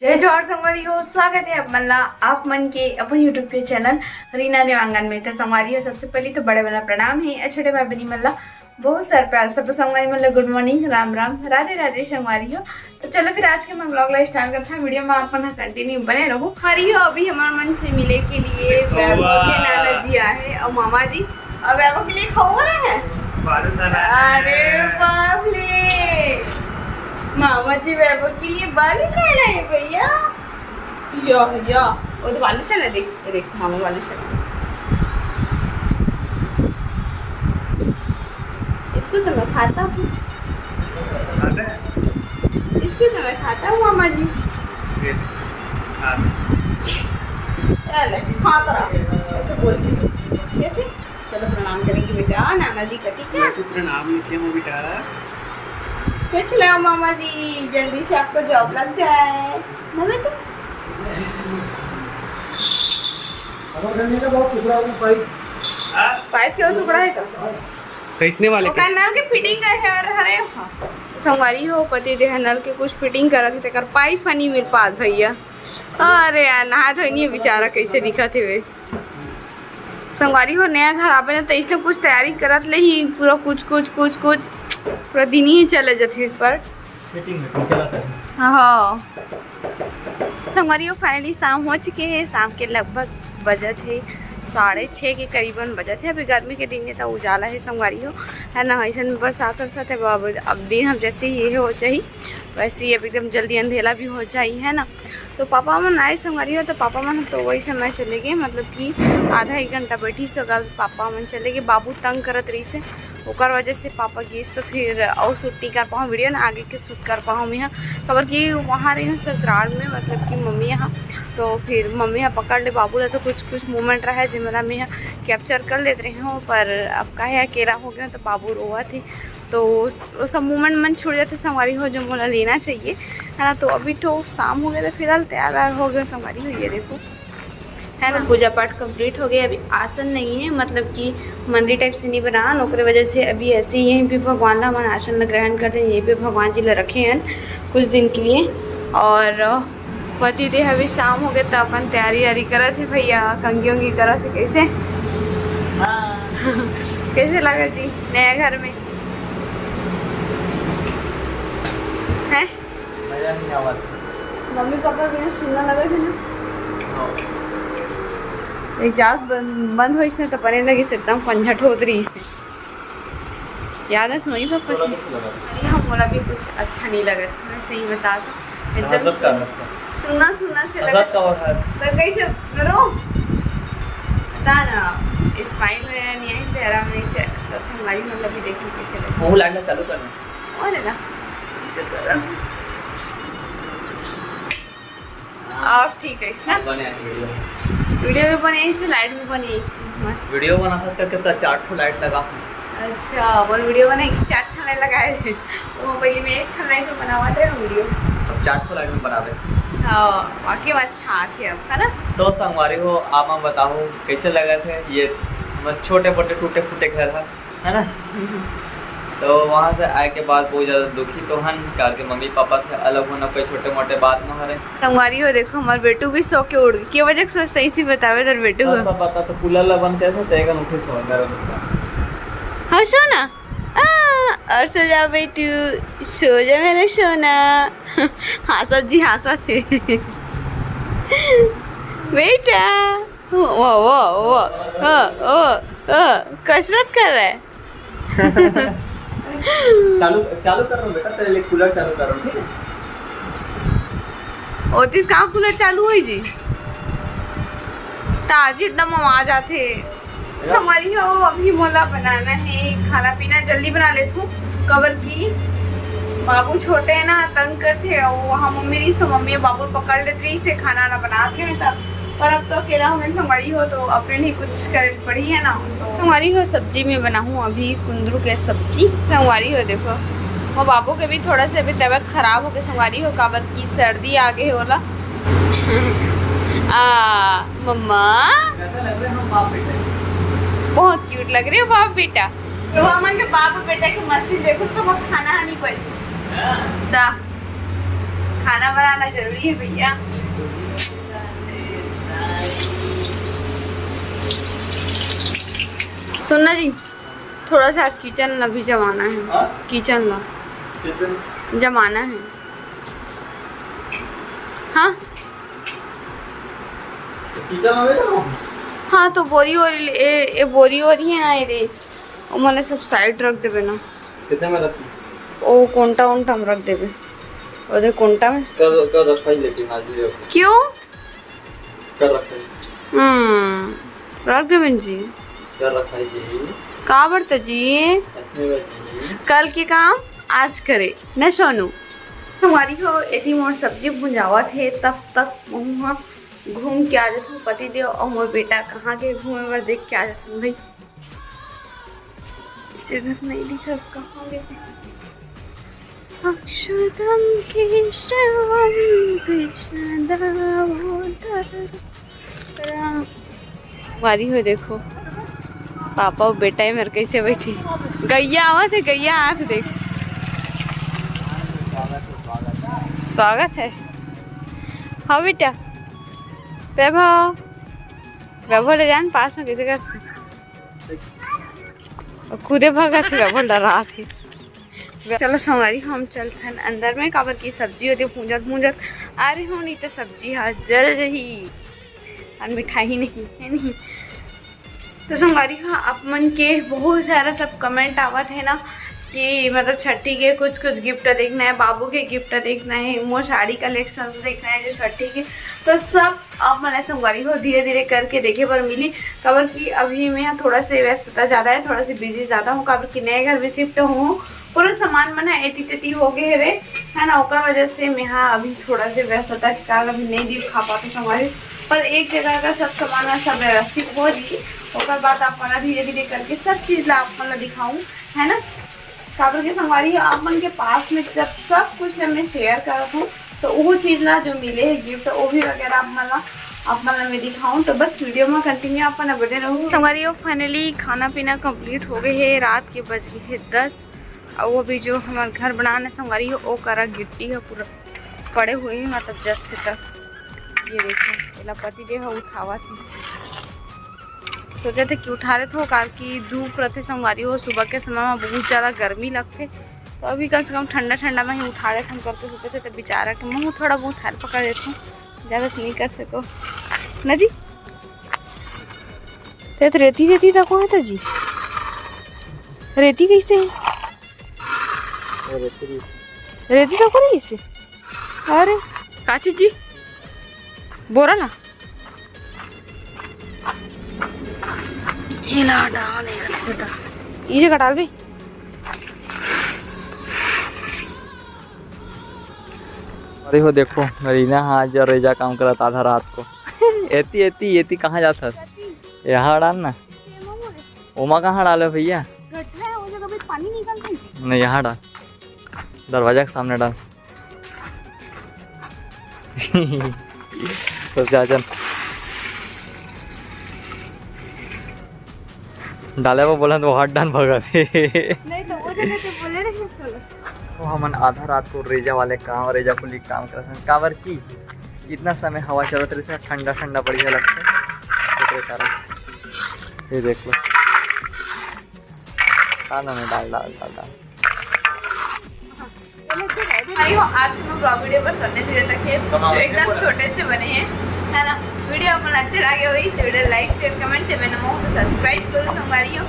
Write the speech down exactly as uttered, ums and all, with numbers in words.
जय जोहार संगवारी हो, स्वागत है आप मन ला, आप मन के अपन YouTube के चैनल रीना देवांगन में। तो संगवारी हो, सबसे पहले तो बड़े वाला प्रणाम है और छोटे भाई बहनी मन ला बहुत सारा प्यार। सब संगवारी मन ला गुड मॉर्निंग, राम राम, राधे राधे संगवारी हो। तो चलो फिर आज के हमर ब्लॉग ला स्टार्ट करते हैं। वीडियो में आप मन कंटिन्यू बने रहो। संगवारी हो, अभी हमर मन से मिले के लिए वैभव के नाना जी आए हैं और मामा जी, और वैभव के लिए खबर है। अरे बाप रे, मामा जी वैभव के लिए बालू चढ़ाए भैया। यो यो, वो तो बालू चढ़ा, देख देख मामा बालू चढ़ा। इसको तो मैं खाता हूँ, इसको तो मैं खाता हूँ मामा जी। चल, खा तो रहा, तो बोलती हूँ। कैसे? चलो प्रणाम करेंगे बेटा नाना जी का, ठीक है? प्रणाम लिखे हो बेटा। कुछ ना मामा जी, जल्दी से आपको जॉब लग जाए ना बेटा। पाइप के टुकड़ा है का? कैसने वाले ओकर नल के फिटिंग करे हवे, अरे हाँ। संगवारी हो, पति देह नल के कुछ फिटिंग करत हे, तेकर पाइप ह नहीं मिल पात भैया। अरे यार, नहा धोई नहीं बेचारा, कैसे दिखत हे वे। संगवारी हो, नया घर आबे ना, तो इसने कुछ तैयारी करत ले ही पूरा कुछ कुछ कुछ कुछ पूरा दिन ही चले जाते इस पर। सेटिंग में कुछ चला था। हाँ। संगवारी हो, फाइनली शाम हो चुके हैं। शाम के लगभग बजत है साढ़े छः के करीबन बजत है। अभी गर्मी के दिन में तो उजाला है संगवारी हो, है ना? ऐसे बरसात वरसात है, अब अब दिन हम जैसे ही ये हो जाही, वैसे ही अब एकदम जल्दी अंधेला भी हो जाही, है ना? तो पापा मन आए संगवारी हो, तो पापा मन तो वही समय चले गए, मतलब कि आधा एक घंटा बैठी सो, ओकर बाद पापा मन चले गए। बाबू तंग करत रही से, ओकर वजह से पापा गिस, तो फिर और शूट नहीं कर पाऊँ वीडियो ना, आगे के शूट कर पाऊँ मैं, काबर कि वहाँ रही हूँ ससुराल में, मतलब कि मम्मी यहाँ, तो फिर मम्मी यहाँ पकड़ ले बाबू ला, तो कुछ कुछ मोमेंट रहा है जेमला मैं यहाँ कैप्चर कर लेते रहे हूँ, पर अब काहे अकेला हो गया तो बाबू रोवत हे, तो वो सब मोमेंट मन छूट जाते संगवारी हो जो मोला लेना चाहिए, है ना। तो अभी तो शाम हो गया, तो फिलहाल तैयार वैयार हो गया संगवारी हो, ये देखो, है ना। पूजा पाठ कंप्लीट हो गया, अभी आसन नहीं है, मतलब कि मंदिर टाइप से नहीं बना, ओकरे वजह से अभी ऐसे ही यहीं पे भगवान ला हमन आसन ला ग्रहण कर दें, यहीं पे भगवान जी ला रखे हैं कुछ दिन के लिए। और पति देह अभी शाम हो गए तो अपन तैयारी यारी करत है भैया, कंघी उंघी करत है। कैसे, कैसे लगा जी नया घर में, है? मजा नहीं आवत। मम्मी पापा बिना सुन्ना लगा थे ना। हाँ। एग्जॉस्ट बंद, बंद होइस ना तो बने लगिस एकदम पंझट होत रहिस हे। याद है तुम्हारी पापा थोड़ा की? कैसे लगा? अरे हम मोला भी कुछ अच्छा नहीं लगा था, मैं सही बता दूँ। एकदम हंसत का सुन-, हंसता। सुन्ना सुन्ना से हंसत लगा। का और हंस। तो कैसे करो? पता ना, स्माइल नहीं है चेहरा में, चे-, तो संगवारी मतलब भी देखो कैसे लगा। वो लाइट ला चालू करना। और है ना? अब ठीक है, इसना? बने आए वीडियो। वीडियो भी बने इसी, लाइट भी बने इसी, मस्त। वीडियो बना खास करके तो चार ठो लाइट लगा। अच्छा, बोल वीडियो बने कि चार ठो लाइट लगाए थे। वो पहले मैं एक ठो लाइट में बनावा थे वीडियो। अब चार ठो लाइट में बनावे। हाँ, वाकई में अच्छा आथे अब, है ना? तो संगवारी हो, आप हम बताओ कैसे लगा थे ये, मतलब, छोटे मोटे टूटे फूटे घर है। है ना? तो वहाँ से आए के बाद बहुत ज्यादा दुखी तो हन, काबर के मम्मी पापा से अलग होना कोई छोटे मोटे बात ना हरे। संगवारी हो, देखो, हमार बेटू भी सो के उठ गए। के बजे के सो, सही से बतावे तर बेटू सब, हो। सब बता तो, कूलर ला बंद कर दे, तेरे का उठे सो, गरम होता। हाँ, सोना। आ, और सो जा बेटू, सो जा मेरा सोना। हाँ सर जी, हाँ सर जी। बेटा। वाह, वाह, वाह, वाह, वाह, वाह, कसरत कर रहा है। चालू, चालू कर रहा हूँ बेटा, तेरे लिए कूलर चालू कर रहा हूँ, ठीक है? ओतिस कहाँ कूलर चालू होई जी? ताजी एकदम आवाज आथे। संगवारी हो, अभी मोला बनाना है खाना पीना, जल्दी बना लेथूं, काबर कि बाबू छोटे है ना, तंग करथे, और वहाँ मम्मी रही तो मम्मी बाबू पकड़ लेते रही से खाना ना बनाते हैं तब। पर अब तो अकेला हूँ संगवारी हो, तो अपने लिए कुछ करे पड़ी है ना। तो संगवारी हो, सब्जी में बनाहूँ अभी कुंदरू के सब्जी। संगवारी हो देखो, वो बाबू के भी थोड़ा सा अभी तबीयत खराब हो गई संगवारी हो, काबर की सर्दी आ गई होला। आ मम्मा। कैसा लग रहे हैं हम बाप बेटे? बहुत क्यूट लग रहे हो बाप बेटा। तो हमन के बाप बेटा के मस्ती देखो तो वो खाना नहीं पड़ी। हाँ। दा। खाना बनाना जरूरी है भैया। सुनना जी, थोड़ा सा किचन ला भी जमाना है। हाँ? किचन ला किचन? जमाना है। हाँ, तो किचन में जाओ। हाँ, तो बोरी वोरी ए, ए बोरी वोरी है ना, ये दे, वो मैंने सब साइड रख देबे ना। कितने में रखती? ओ कोंटा वोंटा में रख देबे, ओदे कोंटा में। कर कर रखा ही, लेकिन आज भी रखो। क्यों? कर रखा ही। हम्म, रख देबे जी। कर रखा ही जी। का बरता जी? इसमें बस जी। कल के काम आज करे, न सोनू। संगवारी हो, एती मोर सब्जी भुंजावत हे, तब तक महूं ह घूम के आ जाथों। पति देव अउ मोर बेटा कहाँ के घूमे बर, देख के आ जाथों भाई। जगह नहीं दिखा, कहाँ गए? अक्षतम केशवम कृष्ण दामोदर राम। संगवारी हो देखो, पापा अउ बेटा ए मेर कैसे बैठे। गैया आवत हे, गैया आत देख। स्वागत है। हाँ बेटा, वैभव, वैभव ले जान पास में कैसे करथे। खुदे भगत हे, वैभव डरात हे। चलो संगवारी, हम चलथन अंदर में, काबर की सब्जी ओदे भूंजत भूंजत आ रहे हो, नहीं तो सब्जी हा जल जही। और मिठाई नहीं है, नहीं। तो संगवारी हो, आप मन के बहुत सारा सब कमेंट आवत है ना कि मतलब छठी के कुछ कुछ गिफ्ट देखना है, बाबू के गिफ्ट देखना है, मोर साड़ी कलेक्शंस देखना है जो छठी के, तो सब आप मन ला संगवारी हो धीरे धीरे करके देखे बर मिली। काबर कि अभी मैं थोड़ा से व्यस्तता ज्यादा है, थोड़ा से बिजी ज्यादा हूँ, काबर कि नए घर में शिफ्ट हूँ, पूरा सामान मन ह एती तेती हो गए हवे, है ना, ओकर वजह से मैं हा अभी थोड़ा से व्यस्तता के कारण अभी नहीं दिखा पाते संगवारी। पर एक जगह का सब सामान ह सब व्यवस्थित हो जी, ओकर बाद आप मन ला धीरे धीरे करके सब चीज ला आप मन ला दिखाऊं, है ना। काबर के संगवारी, आप मन के पास में जब सब कुछ ला मैं शेयर करत हूँ, तो वो चीज ला जो मिले है गिफ्ट, वो भी वगैरह आप मन ला, आप मन ला मैं दिखाऊं। तो बस वीडियो में कंटिन्यू आप मन बने रहू। संगवारी हो, फाइनली खाना पीना कंप्लीट हो गए है, रात के बज गए है दस। और वो भी जो हमारे घर बनाना संगवारी हो, वो करा गिट्टी है पूरा पड़े हुए है, मतलब जस के तस। ये देखो, एला पति देव ह उठावत हे। सोचत हे कि उठा लेथों, काबर कि धूप रथे संगवारी हो, सुबह के समय में बहुत ज्यादा गर्मी लगथे, तो अभी कम से कम ठंडा ठंडा में ही उठा लेथन करके सोचत हे, तो बेचारा के महूं थोड़ा बहुत help कर देथों, ज्यादा तो नहीं कर सको ना जी। ते तो रेती रेती तको है तो जी, रेती कैसे है? रेती तको नहीं इसे। अरे, का चीज जी? बोरा ला। ये ला हटा, नहीं रख देता। ये जगह डाल भी। अरे हो देखो, रीना हा आज रेजा काम करत आधा रात को। एती, एती, एती कहाँ जात हस? यहाँ डाल ना। ओमा कहाँ डाले भैया? गड्ढा है, वो जगह भी पानी निकलता है जी। नहीं, यहाँ डाल, दरवाजा के सामने डाल। बस जा, चल। डाले वो बोला तो हाथ डाल भगा दे। नहीं तो वो जगह से बोले रहे, सुनो। तो हमन आधा रात को रेजा वाले काम, रेजा कुली काम करत हन। काबर की इतना समय हवा चलत रहिथे, ठंडा ठंडा बढ़िया लगथे। एकरे कारण ये देख लो। डाल ना, डाल, डाल, डाल, डाल। भाई हो, आज हम लोग vlog video बस इतने दूर तक है, जो एकदम छोटे से बने हैं, है ना। वीडियो अपन अच्छे लगे हुई तो video like, share, comment, channel में तो subscribe करो संगवारी हो।